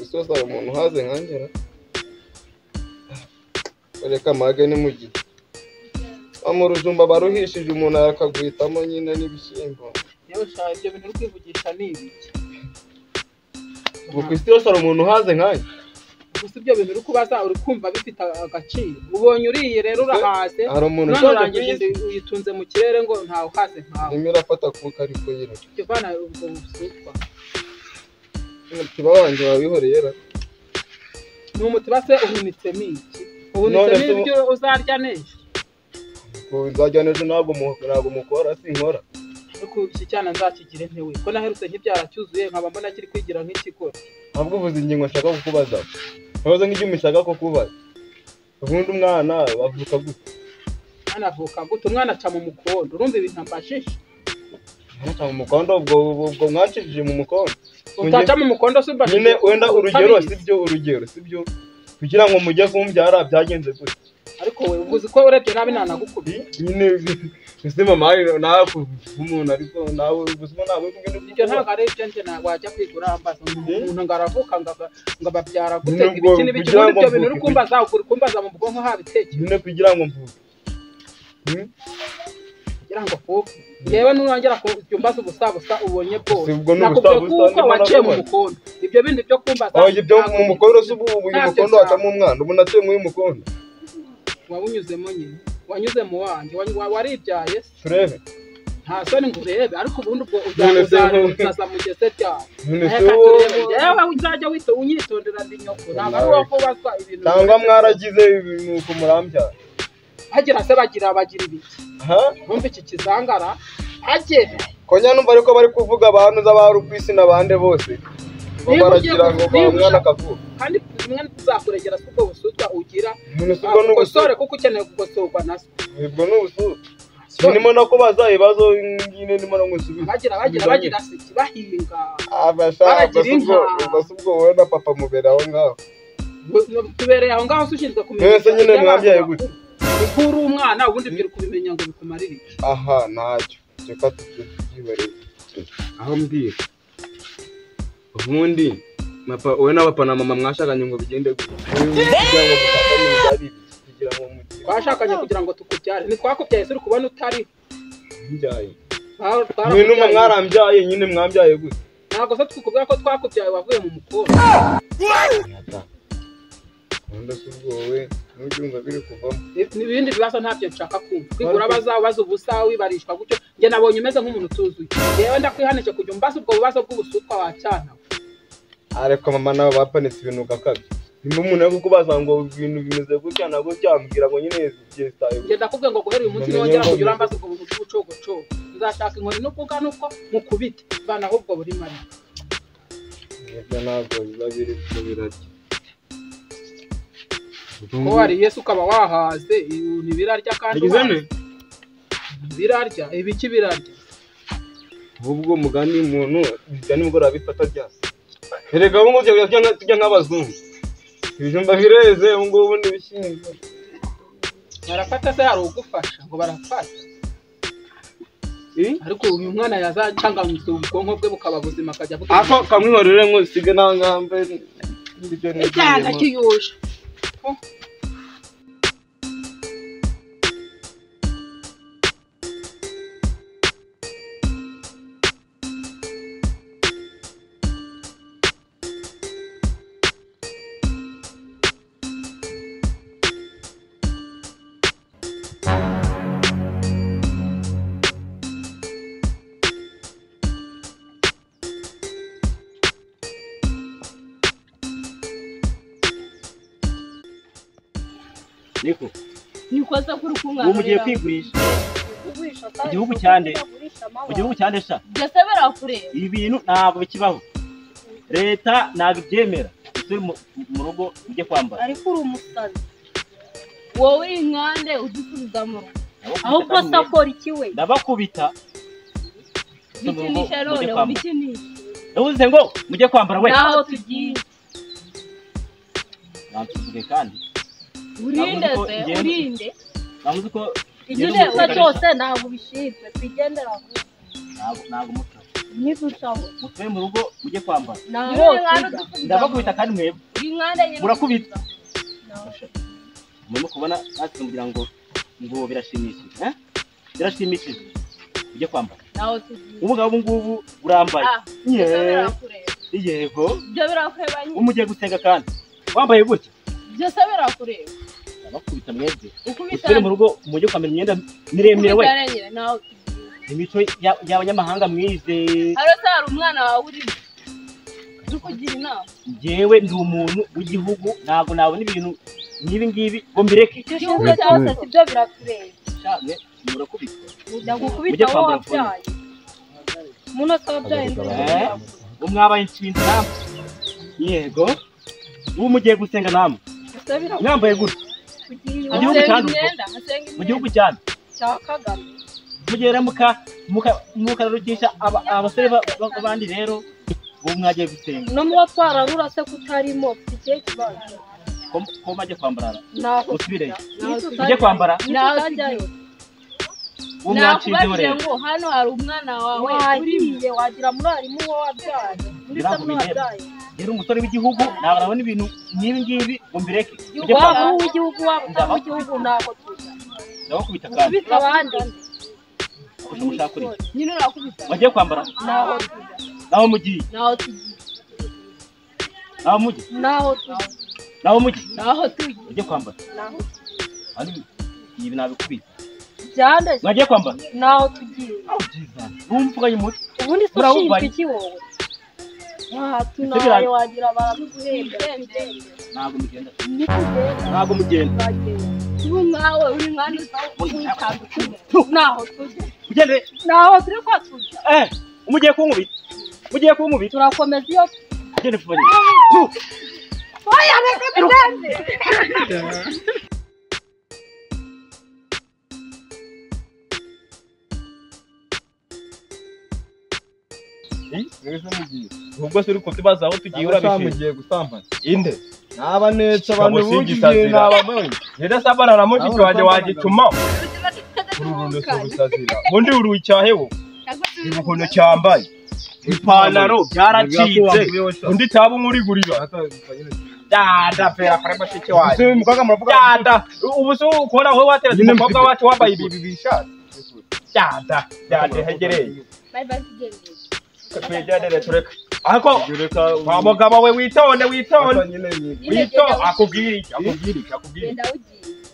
Isi yose hari umuntu uhaze nkanjye ra? Reka mage ni mu gihe. Mu rujumba baruhishije umuntu akaguhitamo nyine n'ibishyimbo. Yewe sha, ibyo bintu uri kwivugisha ni ibiki? Ubu ku isi yose hari umuntu uhaze nkanjye. Gusa ibyo bintu uri kubaza uri kumva bifite agaciro. Ubonye uriye rero urahaze. Hari umuntu none ushaje ku urangije isi. Uyitunze mu kirere ngo ntawe uhaze nkawe. Irimo irafata kuko ariko nyine. Ivana ubwo busutwa. Umutiba wanjye wawihoreye ra? Ni umutiba se uhunitsemo iki? None Uhunitsemo se ibyo uzarya neza. Ubwo nzajya n'ejo ntabwo ntabwo mukora sinkora. Ariko iki cyana nzakigire ntewe ko naherutse nkibyara cyuzuye nkaba mbona kiri kwigira nk'ikigori. Ntabwo uvuze ingingo nshaka kukubaza. Ntubaze nk'igihe nshaka kukubaza. Ubundi umwana avuka gute? Umwana avuka gute? Umwana aca mu mukondo. Urumva ibintu ambajije? Umwana aca mu mukondo, ubwo mwacishije mu mukondo. Utaca mu mukondo se umbajije? Nyine wenda urugero utabizi. Sibyo, urugero sibyo, kugira ngo mujye kumbyara byagenze gute? Ariko we uvuze ko urebye nabi nanagukubita. Nyine ese mama nawe umuntu ariko nawe ubuzima ntabwo uri kumwe. Ibyo ntabwo ari ibyo njye wajya kwigura ambaza umuntu ngo aravuka ngo ababyara gute. Nyine ubwo ibiki n'ibiki kugira ubundi ngo ibyo bintu uri mvuke, kumbaza uri kumbaza mu bwonko habitekerezo. Nyine kugira ngo mvuke. Kugira ngo mvuke yewe nurongera kujya umbaza ubusabusa ubonye bwose. Si ubwo ni Nakubwiye ubusabusa kuko ndimo waciye mu nakubaza. mukondo, ibyo bindi byo kumbaza Aho ibyo ntabwo mu mukondo se ubu uyu ntabyo mukondo nshaka. hacamo umwana, ubu naciye mu mukondo. Wawunyuzemo nyine, wanyuze mu wanjye, waribyaye se? Turebe. Nta soni ngo urebe, ariko ubundi ubwo None se uzaza mugeze ryari? None se Reka turebe. wowe Yewe uzajya wito unyitondera, ndi nyoko, ntabwo ari uwo kubazwa ibintu cyangwa bibonetse. Mwaragize ibintu nuko murambyara. Bagira se bagira ibiki? Ha? Numva iki kizangara agera. Konya numva ariko bari kuvuga abantu z'abari ku isi n'abande bose ngo Niba ugiye baragira ngo niba umwana ushaka- akavuka. Kandi zimwe tuzakuregera si ubwo busutwa ugira. None se ubwo ni Ukosore ubusutwa? kuko ukeneye gukosorwa na so. Ubwo ni ubusutwa. Ndimo nakubaza ibibazo nyine, ndimo no ngusubiza. Bagira se iki? Bahinga Abasha baragira ubwo si ubwo inka. Ubwo si ubwo wowe na papa mubera aho ngaho. Tubereye aho ngaho se ushinzwe kumenya Mwese nyine iby'abantu mwabyaye bakuru? gute? Kuko uri umwana, ubundi ibyo uri kubimenya ngo bikumarire iki? Aha ntacyo, reka tubyihorere aho. Mbwira ubundi papa, wowe na papa na mama mwashakanye ngo bigende gute? Kugira ngo mushakane byari ibiki kugira ngo mugire Twashakanye kugira ngo tukubyare, ntitwakubyaye se? Uri kubona utari Mbyaye mwe numa Twarakubyaye. Mwarambyaye nyine, mwambyaye gute? Ntabwo se twikubwira ko twakubyaye wavuye mu mukondo? Ubundi se ubwo wowe ntubyumva biri kuvamo? N'ibindi bibazo ntabyo nshaka kumva. Kwigura baza ubusa wibarishwa gutyo, njye nabonye umeze nk'umuntu utuzuye. Yewe ndakwihanije kujya umbaza ubwo bubazo bw'ubusutwa wacana. Ariko mama nawe bapanitse ibintu ugakabya. Nimba umuntu ari kukubaza ngo ibintu bimeze gutya na gutya, ambwira ngo nyine byesitaye. Njye ndakubwiye ngo guhera uyu munsi Mumenye nongera ngo kujya urambaza ubwo buntu bw'ubucogocogo, nzashaka inkoni n'ubwo nuko mukubite vanaho ubwo buri mari. Ibyo ntabwo biba biri ko birarya. Ko wariye se ukaba wahaze, ntibirarya kandi Yagize uhaze. ne? Birarya ibiki? Birarya. Ahubwo mugani umuntu bijya nimugoroba bifata byase. Erega ubu ngubu tujya nk'abazungu, ibijumba bireze ubu ngubu n'ibishyimbo. Barafata se? Hari ugufasha ngo barafata? Ariko uyu mwana yazacanganyutse ubwonko bwe bukaba buzima akajya avuga Ako kamwihorere nkusige nangambe ibyo icyana nigiyemo. Kiyuje. Niko Nikoze kuri ubu mugiye kunganurira kwigurisha kugurisha. Igihugu cyande. Mu gihugu cyande sha. Byose birakureba. Ibi bintu ntabwo bikibaho, leta ntabwo ibyemera. Turi mu rugo ujye kwambara. Ariko uri umusazi wowe, uri inkande udusubiza mu rugo. Ndabakubita Ahubwo kandi se akora iki we? Ndabakubita. Mujye mu rugo, Bikinisha mujye none kwambara. ubikinisha. Ndavuze ngo mujye kwambara we. Naho tugiye. Nansuzuge kandi. Urinde Ntabwo se uzi ko ngenda- urinde. Ntabwo uzi ko Ibyo ngenda ureba umusiga cyose ntabwo ubishinzwe, twigendera aho. Ntabwo muco. Ntiducaho. Musubire mu rugo mujye kwambara. Naho ndabakubita kandi mwebwe. Murakubita. Murimo kubona natwe mugira ngo birashimishije, eh? Birashimishije. Ujye kwambara. Naho tugiye. Ubu ngubu urambaye. Yego. Ibyo birakureba nyine. Umugiye gusenga kandi wambaye gutya. Byose birakureba. Ndabakubita mwebwe. Usubire mu rugo mujye kwambara imyenda miremire we. Imico y'abanyamahanga mwize. Haro se hari umwana wawe urimo. Uri kugira inama. Njyewe ndi umuntu w'igihugu ntabwo nabona ibintu n'ibi ngibi ngo mbireke. Igihugu cyose sibyo birakureba. Cyane murakubitwa. Ndagukubita wowe wabyaye. Muno se wabyaye umwabaye inshinzi namwe. Yego. Ubu mugiye gusenga namwe. Mwambaye gutya. Igihugu cyane. Mu gihugu cyane. Cya Kagame. Mugera mukarukisha abasore b'abandi rero ubu mwagiye gusenga. No muba twararura se kutarimo ikihe kibazo. Ko majye kwambara. Naho usubire. Ujye kwambara. Ubu mwacinze rero. Ngo hano hari umwana wawe uriye wagira mwarimu wo wabyaye. Muri se mwabyaye. Rero umusore w'igihugu ntabwo nabona ibintu n'ibi ngibi ngo mbireke. Ujye kwambara w'igihugu waba w'igihugu ntabwo tuza. Ndabakubita kandi. Kubita abandi. Nyine urakubita. Wagiye kwambara? Naho tujya. Naho mugiye. Naho tugiye. Naho mugiye. Naho tujya. Naho mugiye. Naho tugiye. Ujye kwambara. Naho. Ari ibi nabikubita. Byande. Wagiye kwambara? Naho tugiye. Aho byiza. Numvuga y'umutwe. Ubundi se ushinzwe iki wowe? Tunayo wagira barabiguhemba. Ntabwo mugenda. Nitugenda. Ntabwo mugenda. Ubu nkawe uri mwana utandukanye. Naho tujya. Ugende. Naho turi kwa tujya. Umugiye kunkubita. Mugiye kunkubita. Turakomeza iyo. Ugende vuba. Oya reka tugende. Mwese mugiye. Ubwo se uri kutubaza aho tugiye urabishima. Mugiye gusambana. Inde. Naba netse abantu bugiye naba mwe. Yenda sambana na mushiki wanjye wagituma. Ururundo se rusazira. Undi urucyahe wo. Ibukono cyambaye. Ipantaro byaracitse. Undi taba nkurigurira. Dada pera kare mushiki wanjye. Umukobwa muravuga. Dada ubu se ukora wowe wateretse umukobwa wacu wambaye ibi bishati. Dada dada hegereye. Bye bye tugendeye. Twegerere tureka. Ariko wa mugabo we witonde witonde. Wito akubwira iki akubwira iki akubwira.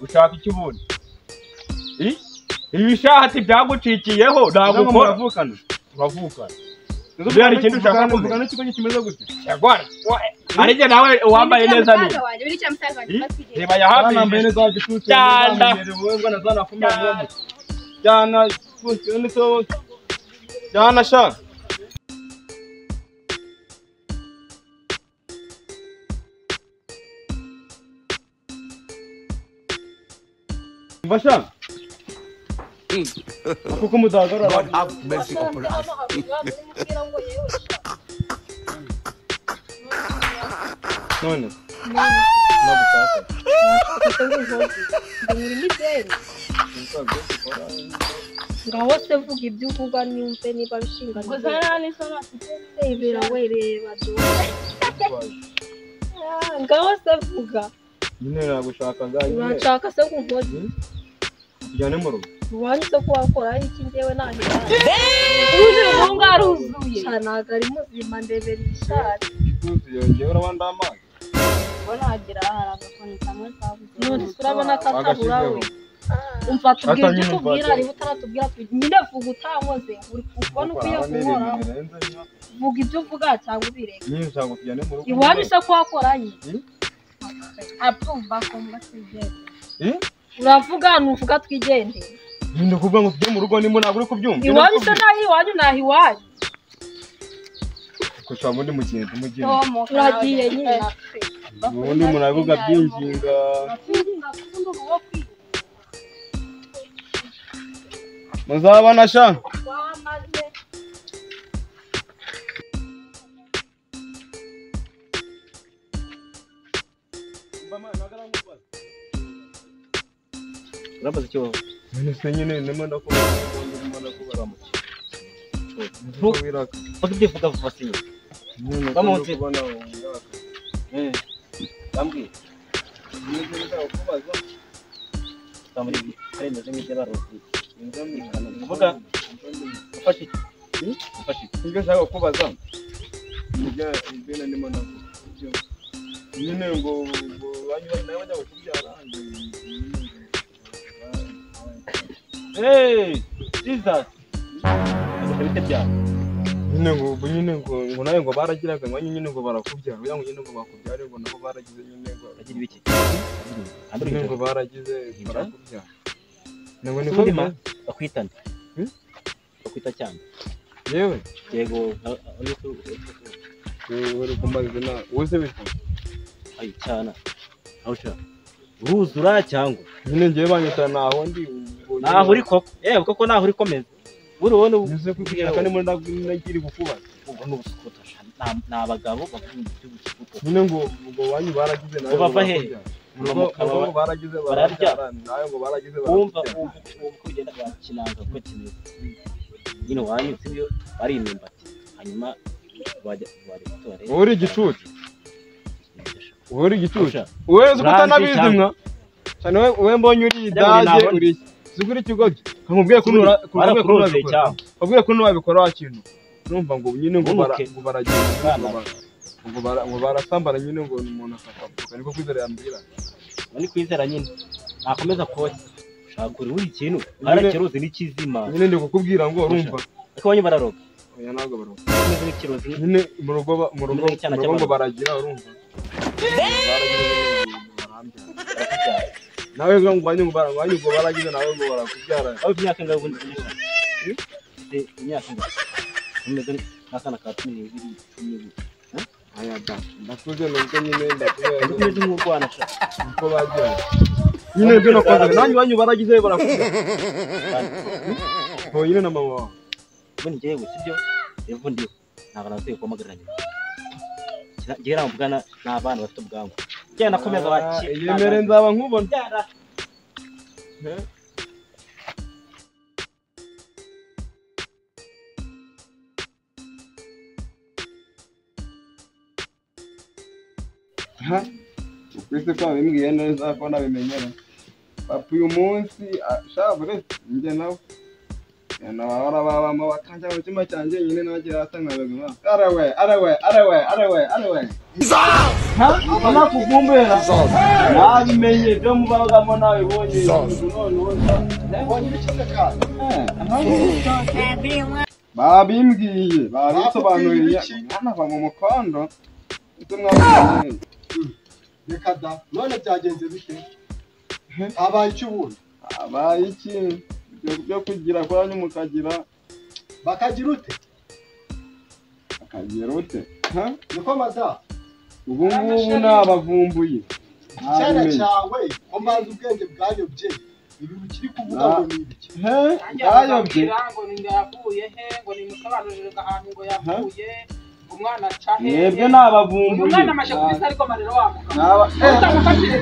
Ushaka iki ubundi? Ibi shati byagucikiyeho ntabwo ukora. Turavukana. Turavukana. Bya ikindi ushaka kumenya n'ikigo kimeze gute? Cyagwara. Arije nawe wambaye neza ni. Reba ya hafi nambaye neza gitutse. Cyanda. Cyana cyana sha. Basha. Kuko mudahagarara. God have mercy upon us. None. Ngaho se vuga ibyo uvuga nyumve niba bishingana. Rebera we reba do. Ngaho se vuga. Nyine nagushakaga nyine. Urashaka se kunkoza? Tujyane mu rugo. Uwanyu se ko wakora iki njyewe nahera. Uje umuhungu aruzuye. Ntabwo ari muzima ndebera ishati. Yuzuye njyewe urabona amazi. Ubona wagira hari agakoni kamwe kabuze. None urabona ko atabura we. Umva tubwira ibyo utubwira niba utaratubwira nyine vuga utankoze uri kubona ukwiye kunkora. Vuga ibyo uvuga cyangwa ubireke. Nyine ushaka ngo tujyane mu rugo. Iwanyu se ko wakoranye? Apumva kumva twigendere. Uravuga nuvuga twigendere. Nyine kuvuga ngo tujye mu rugo nimba ntabwo uri kubyumva. Iwanyu se naho iwanyu naho iwanyu. Kusha ubundi mugende mugende. Turagiye nyine. Ubundi muravuga byinginga. Muzabana sha. Urabaza icyo wowe? None se nyine ndimo ndakubara ndimo ndakubara. Ntuko vuga vuga vuba sinyo bamunsi bambwiye vuga ufashe iki ibyo nshaka kubaza ibyo ndimo navuga nyine ngo banywa nawe bajya kukubyara. Hey, Jesus. Bite byawe nyine ngo nawe ngo baragiraga ngo nyine ngo barakubyara kugira ngo nyine ngo bakubyare ngo nabo baragize nyine ngo bagira ibiki nyine ngo baragize barakubyara ngo niko bakwitana bakwita cyane yewe yego uri kumbaza na wese bitwa ayi cyana aho ushaka uruzura cyangwa nyine ngiye banyita naho ndi naho uri koko yewe koko naho uri komeza urubona ubu kugira kandi muri ndagiri gukubaza ubwo n'ubusukuta ni abagabo bavuga iby'ubusukuta nyine ngo banyu baragize nawe bava he ngo baragize bararya nawe ngo baragize wumva uko ugenda bakinanga ko kimeze nyine wanyu sibyo bari imyumbati hanyuma bajya gutora. Uri igicucu uri igicucu wewe uzi kutanabizi mwa cyane wewe mbonye uri idage uri zuguri ikigoryi nkubwiye ko nkubwiye ko wabikora wa kintu numva ngo nyine ngo baragenda ngo barasambana nyine ngo umuntu akavuka niko kwizera yambwira ni kwizera nyine nakomeza koshya ushaka uri ikintu arakiruzi n'ikizima nyine ndi kukubwira ngo urumva ariko banyu bararoga oya ntabwo baroga n'ikiruzi nyine mu rugo ngo baragira urumva nawe ngo banyu ngo baragize nawe ngo barakubyara aho imyaka ingahe ubundi imyaka ingahe umeze nk'akana ka 12 10 aya da ndakuze nubwo nyine ndakuze umeze nk'urwana sha uko bagira nyine ibyo nakoze nanyu banyu baragize barakubyara ho nyine na mama wawe ubundi njyewe sibyo evo ndiho ntabwo nazuye kuhamagarira njyewe namuvugana n'abana bafite ubwanwa njyewe nakomeza bakira yemere nzaba nkubona ukwisi ko babimbwiye neza ko nabimenyera papa uyu munsi shabure njye nawe bahora babamo bakajya mu cyumba cyanjye nyine nagira hasa nkabaga arawe arawe arawe arawe arawe nakugumbera nabimenye ibyo mubagamo nabibonye babimbwiye babisobanuriye mwana va mu mukondo ibyo mwabimenye reka da none byagenze bite habaye iki ubundi habaye iki byo kugira kwanyu mukagira bakagira ute bakagira ute niko maza ubu ngubu nabavumbuye icyana cyawe ko mbanza ubwenge bwayobye ibintu kiri kuvuga ngo ni ibiki bwayobye ngo ni yavuye he ngo ni musobanurire ahantu ngo yavuye umwana aca he mwebwe nabavumbuye umwana amaje kubisa ariko marero wamuka utamufatire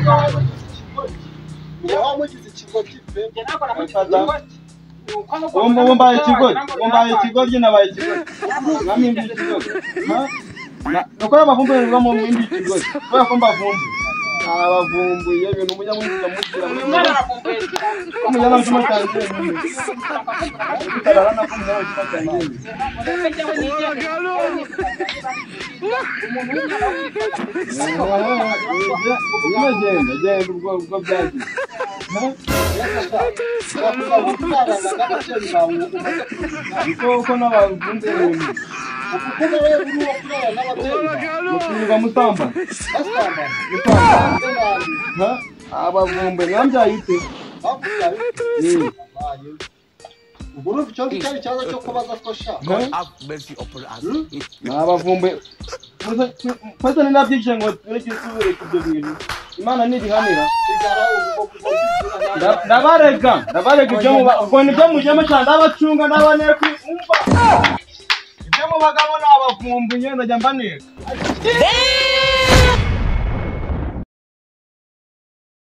wamugize ikigoryi pe ntabwo namugize ikigoryi ubu mbaye ikigoryi ubu mbaye ikigoryi nabaye ikigoryi mwamwimbiye ikigoryi nuko n'abavumbuye biva mu mwimbiye ikigoryi kubera ko mbavumbuye abavumbuye ibintu mujya mugira mujyana mu cyumba cyanjye utarara nako mujyana mu cyumba cyanjye nyine genda genda ubwo ubwo byagiye uko n'abavumbuye ibintu mukirirwa musambana abavumbuye mwambyaye ute ubwo urumva icyo ngicyo ari ikibazo cyo kubaza ko sha ni abavumbuye twese ninabyigishe ngo tureke tubereke ibyo bintu imana ntibihanira ndabarega ndabarega ibyo muba ubwo nibyo mujyamo cyane ndabacunga ndabaneka umva ibyo mubagamo ni abavumbuye ndajya mbaneka.